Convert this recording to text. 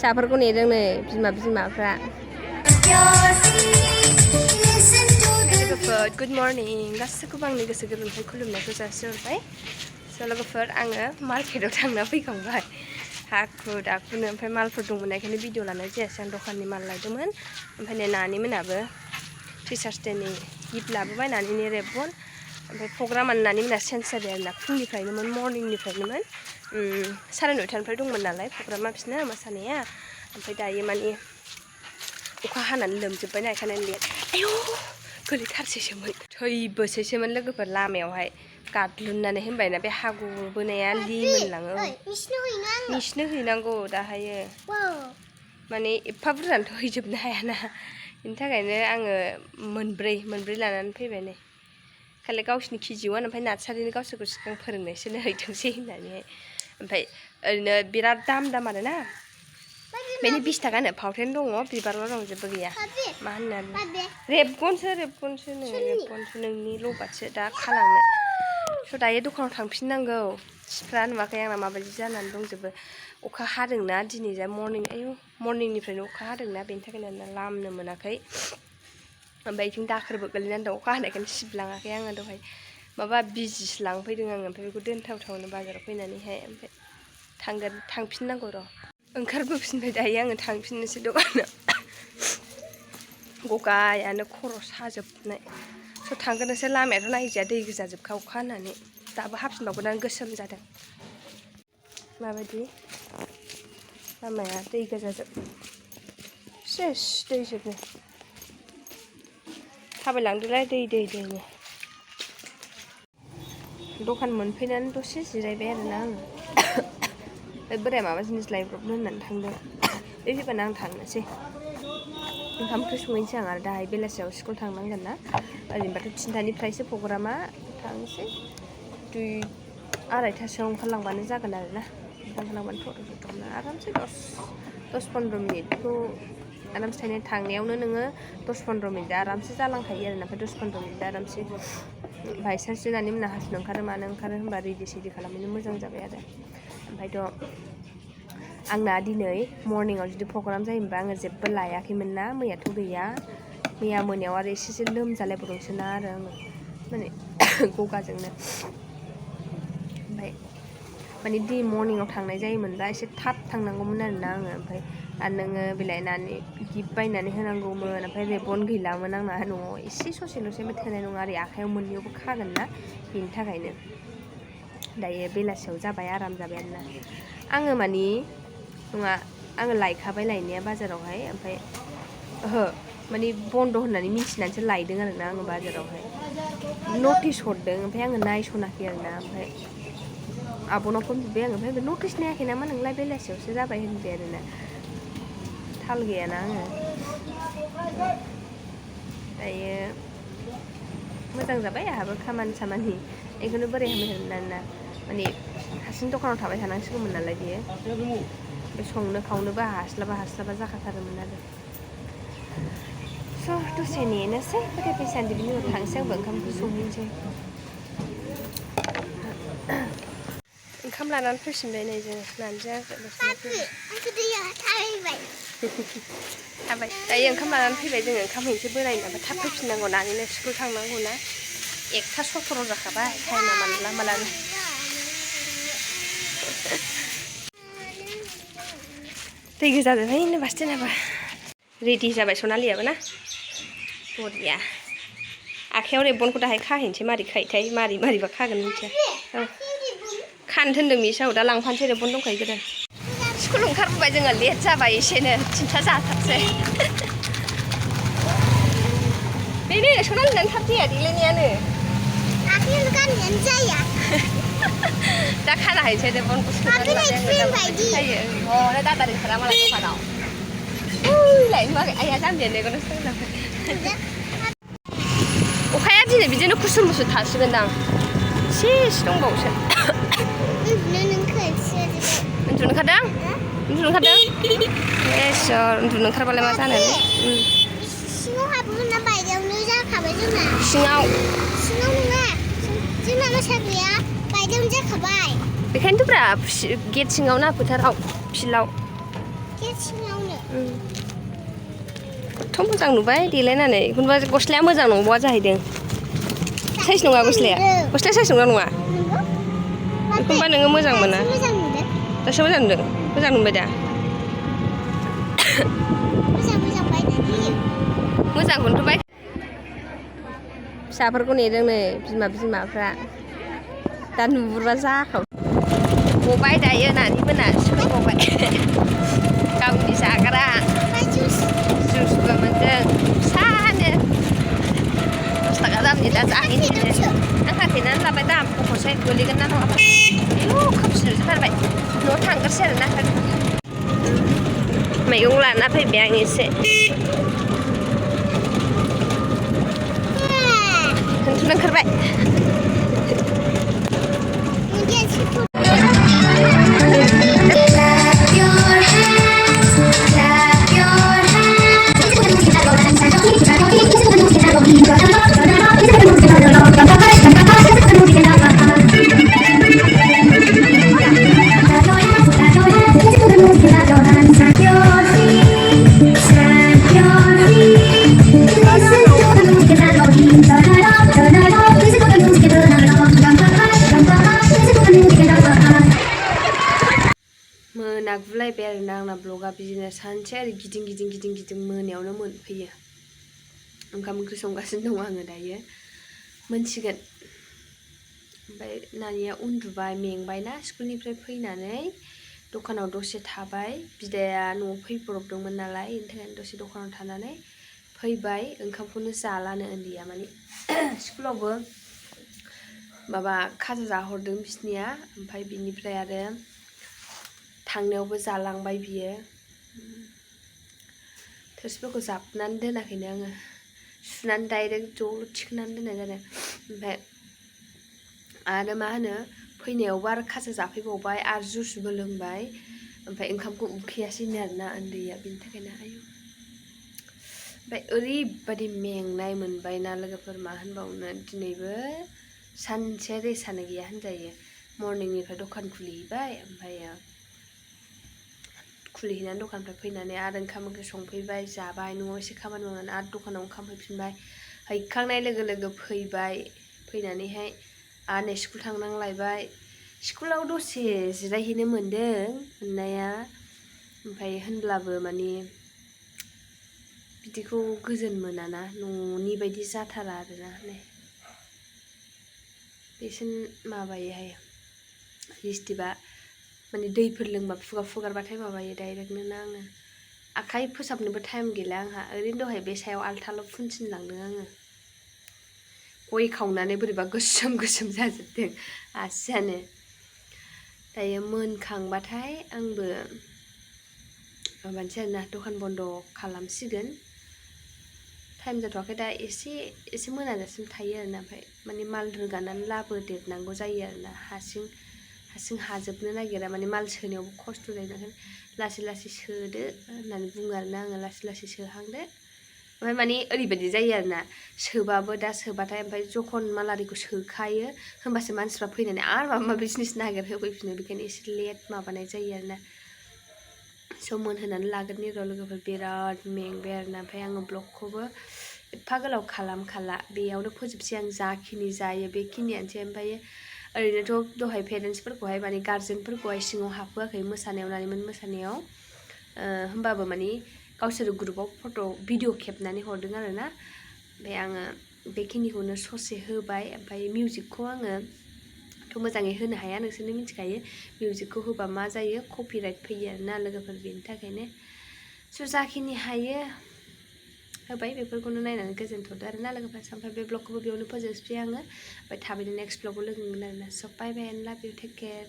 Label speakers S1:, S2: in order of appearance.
S1: फिसाफोरखौ नेदों नै बिमाफ्रा लोगोफोर गुड मर्निं गासैखौबो आंनि गोसो गोरबोनिफ्राय खुलुमनायखौ जासिहरबाय लोगोफोर आङो मार्केटाव थांना फैखांबाय हाखु दाखुनो ओमफ्राय मालफोर दंमोन बेखायनो भिडिअ लानाय जायासै आं दखाननि माल लायदोंमोन ओमफ्राय नै नानि मोनाबो टिचार्स डेनि गिफ्ट लाबोबाय नानिनि रेबगन ओमफ्राय प्रग्रामा नानि मोना चेन्ज जाबाय आरोना फुंनिफ्रायनोमोन मर्निंनिफ्रायनोमोन 9:30निफ्राय दंमोन नालाय प्रग्रामा बिसोरना मोसानाया ओमफ्राय दायो माने अखा हानानै लोमजोब्बायना बेखायनो लेट आयौ गोलैथारसैसोमोन थैबोसैसोमोन लोगोफोर लामायावहाय गादलुननानै होनबायना बे हागुबोनाया लिमोनलाङो मिसनो हैनांगौ दाहायो माने एफा बुरजानोथ' हैजोबनो हायाना बेनि थाखायनो आङो मोनब्रै लानानै फैबाय नै खालि गावसिनि KG1 ओमफ्राय नार्सारिनि गावसोरखौ सिगां फोरोंनायसोनो हैथोंसै होननानैहाय ओमफ्राय ओरैनो बिराद दाम आरोना बेनि 20 थाखानो फावथेन दङ बिबारल' दं जेबो गैया मा होननानै रेबगनसो नोंनि लबारसो दा खालामनो स' दायो दखानाव थांफिननांगौ सिफ्रा नुवाखै आंना माबायदि जानानै दंजोबो अखा हादोंना दिनै जा मर्निंनिफ्रायनो अखा हादोंना बेनि थाखायनो लामनो मोनाखै ओमफ्राय बिथिं दाखोरबो गोलैनानै दं अखा हानायखायनो सिबलाङाखै आङो दहाय माबा बिजिसो लांफैदों आङो ओमफ्राय बेखौ दोनथावथावनो बाजाराव फैनानैहाय ओमफ्राय थांफिननांगौ र' ओंखारबोफिनबाय दायो आङो थांफिननोसै दखानाव गगायानो खर' साजोबनाय स' थांगोननोसै लामायाथ' नायजाया दै गोजाजोबखा अखा हानानै दाबो हाफिनबावगोन गोसोम जादों माबायदि लामाया दै गोजाजोब सेस दैजोबनो थाबायलांदोलाय दैनो दखान मोनफैनानै दसे जिरायबाय आरोना आङो बोराया माबा जिनिस लायब्रबनो होननानै थांदों बे फैबानो आं थांनोसै ओंखाम ओंख्रि संहैनोसै आं आरो दाहाय बेलासियाव स्कुल थांनांगोन ना ओरैनोबाथ' 3टानिफ्रायसो प्रग्रामा थांनोसै 2-2:30 ओंखारलांबानो जागोन आरोना ओंखारलांबानो थ'नो आरामसे 10-15 मिनिटखौ आरामसे थांनायावनो नोङो 10-15 मिनिट आरामसे जालांखायो आरोना ओमफ्राय 10-15 मिनिट आरामसे बायसान्स नानि मोना हासुनो ओंखारो मानो ओंखारो होनबा रेडि खालामनो मोजां जाबाय आरो ओमफ्रायथ' आंना दिनै मर्निंआव जुदि प्रग्राम जायोमोनबा आङो जेबो लायाखैमोन ना मैयाथ' गैया मैया मोनायाव आरो एसे लोमजालायबावदोंसोना आरो आङो माने गगाजोंनो ओमफ्राय माने दि मर्निंआव थांनाय जायोमोनबा एसे थाब थांनांगौमोन आरोना आङो ओमफ्राय आरो नोङो बिलाइनानै गिफ्ट बायनानै होनांगौमोन ओमफ्राय रेबन गैलामोन आंना न'आव एसे ससेल'सो थोनाय नङा आरो आखाइयाव मोननैयावबो खागोन ना बेनि थाखायनो दायो बेलासियाव जाबाय आराम जाबाय आरोना आङो माने नङा आङो लायखाबाय लायनाया बाजारावहाय ओमफ्राय माने बन्द' होननानै मिन्थिनानैसो लायदों आरोना आङो बाजारावहाय नटिस हरदों ओमफ्राय आङो नायसनाखै आरोना ओमफ्राय आब'नाव फन बुबाय आङो ओमफ्राय नटिस नायाखै नामा नोंलाय बेलासियावसो जाबाय होनबाय आरोना थाल गैयाना आङो दायो मोजां जाबाय आंहाबो खामानि बेखौनो बोरै हामहोनो ना माने हारसिं दखानाव थाबाय थानांसिगौमोन नालाय बियो बे संनो खावनोबो हास्लाबा जाखाथारोमोन आरो स' दसे नेनोसै बोरै फैसान्दि बिनि उनाव थांसै आंबो ओंखाम ओंख्रि संहैनोसै ओंखाम लानानै फैफिनबाय नै जोङो नानजों थाबाय दायो ओंखाम लानानै फैबाय जोङो ओंखाम हैनोसै बोरायनो ओमफ्राय थाब फैफिननांगौ नानिनो स्कुल थांनांगौ ना 1:17 जाखाबाय टाइमा मालानो दै गोजाजोबहायनो बासटेनाबो रेडि जाबाय सनालियाबो ना बरिया आखाइयाव रेबगनखौ दाहाय खाहैनोसै मारै खायोथाय मारैबा खागोन मिथिया खानो थोनदों मिसाव दा लांफानोसै रेबगन दंखायो गोदान स्कुल ओंखारबोबाय जोङो लेट जाबाय एसेनो 3टा जाथारसै बेनो सनालिनानो थाब जाया देलायनायानो आखाइयाव गाननायानो जाया दा खाना हैनोसै रेबगनखौ खायो दा दादारि खारा मालाय दखानाव लाय नुवाखै आइया जाम्बियानो मेगनाव सोंलाबाय अखाया दिनै बिदिनो खुसुम थासिगोनदां एसे दंबावोसो उन्दुनो ओंखारदों उन्दुनो ओंखारबालाय मा जानो सिङाव हाबगोन ना बायदायावनो जाखाबाय जोंना सिङाव नङा जोंना मोसाग्राया बायदायावनो जाखाबाय बेखायनोथ' ब्रा गेट सिङाव ना फोथाराव फिल्डआव खथ' मोजां नुबाय देलायनानै एखनबा गस्लाया मोजां नंबावा जाहैदों साइज नङा गस्लाया साइज नङा एखनबा नोङो मोजां मोना दासो मोजां नुदों मोजां नुबाय दा मोजांखौनोथ' बाय फिसाफोरखौ नेदों नै बिमाफ्रा दा नुहुरबा जाखाव गबाय दायो नानिमोना स्कुल गबाय गावनि जाग्रा जुसबो मोनदों फिसानो 10 थाखा दामनि दा जाहैनो आं खाथेनानै लाबाय दाम बख'सै गोलैगोन ना नङाबा आयौ खोमसिलुजोबथारबाय न'आव थांग्रोसै आरोना मैगं लाना फैबाय आं एसे उन्दुनो ओंखारबाय मोनागुलायबाय आरोना आंना ब्लगा बिदिनो सानसे आरो गिदिं मोनायावनो मोनफैयो ओंखाम ओंख्रि संगासिनो दं आङो दायो मोनसिगोन ओमफ्राय नानिया उन्दुबाय मेंबायना स्कुलनिफ्राय फैनानै दखानाव दसे थाबाय बिदाया न'आव फैब्रबदोंमोन नालाय बेनि थाखायनो दसे दखानाव थानानै फैबाय ओंखामखौनो जालानो उन्दैया माने स्कुलावबो माबा खाजा जाहरदों बिसनिया ओमफ्राय बिनिफ्राय आरो थांनायावबो जालांबाय बियो थोरसिफोरखौ जाबनानै दोनाखैनो आङो सुनानै डाइरेक्ट ज' थिखोनानै दोननाय जादों ओमफ्राय आरो मा होनो फैनायावबो आरो खाजा जाफैबावबाय आरो जुसबो लोंबाय ओमफ्राय ओंखामखौ उखैयासैनो आरोना उन्दैया बिनि थाखायनो आयौ ओमफ्राय ओरैबादि मेंनाय मोनबायना लोगोफोर मा होनबावनो दिनैबो सानसे रेसानो गैया होनजायो मर्निंनिफ्राय दखान खुलिहैबाय ओमफ्राय खुलिहैनानै दखाननिफ्राय फैनानै आरो ओंखाम ओंख्रि संफैबाय जाबाय न'आव एसे खामानि मावनानै आरो दखानाव ओंखाम हैफिनबाय हैखांनाय लोगो लोगो फैबाय फैनानैहाय आरो नै स्कुल थांनांलायबाय स्कुलाव दसे जिरायहैनो मोनदों मोननाया ओमफ्राय होनब्लाबो माने बिदिखौ गोजोन मोनाना न'नि बायदि जाथारा आरोना नै बेसिन माबायोहाय लिस्टिबा माने दैफोर लोंबा खुगा फुगारबाथाय माबायो डाइरेक्टनो आङो आखाइ फोसाबनोबो टाइम गैला आंहा ओरैनो दहाय बे सायाव आल्थाल' फुनसिनलांदों आङो गय खावनानै बोरैबा गोसोम जाजोबदों आसियानो दायो मोनखांबाथाय आंबो माबानोसै आरोना दखान बन्द खालामसिगोन टाइम जाथ'वाखै दा एसे मोनाजासिम थायो आरोना ओमफ्राय माने माल रोगानानै लाबोदेरनांगौ जायो आरोना हारसिं हाजोबनो नागिरा माने माल सोनायावबो खस्थ' जायो लासै सोदो होननानै बुङो आरोना आङो लासै सोहांदो ओमफ्राय माने ओरैबायदि जायो आरोना सोबाबो दा सोबाथाय ओमफ्राय जखन मालारिखौ सोखायो होमबासो मानसिफ्रा फैनानै आरो माबा माबि जिनिस नागिरहोफैफिनो बेखायनो एसे लेट माबानाय जायो आरोना सम मोनहोनानै लाग्रोनि र' लोगोफोर बिराद मेंबाय आरोना ओमफ्राय आङो ब्लगखौबो एफा गोलाव खालामखाला बेयावनो फोजोबसै आं जाखिनि जायो बेखिनियानोसै ओमफ्राय ओरैनोथ' दहाय पेरेन्टसफोरखौहाय माने गार्जेनफोरखौहाय सिङाव हाबहोआखै मोसानायाव नानिमोन मोसानायाव होमबाबो माने गावसोर ग्रुपाव भिडिअ खेबनानै हरदों आरोना ओमफ्राय आङो बेखिनिखौनो ससे होबाय ओमफ्राय मिउजिकखौ आङोथ' मोजाङै होनो हाया नोंसोरनो मिथिखायो मिउजिकखौ होबा मा जायो कपिराइट फैयो आरोना लोगोफोर बेनि थाखायनो स' जाखिनि हायो होबाय बेफोरखौनो नायनानै गोजोनथ'दो आरोना लोगोफोर ओमफ्राय बे ब्लगखौबो बेयावनो फोजोबसै आङो ओमफ्राय थाबैनो नेक्स्ट ब्लगाव लोगो मोनगोन आरोना स' बाय बाय एन्ड लाभ इउ टेक केयार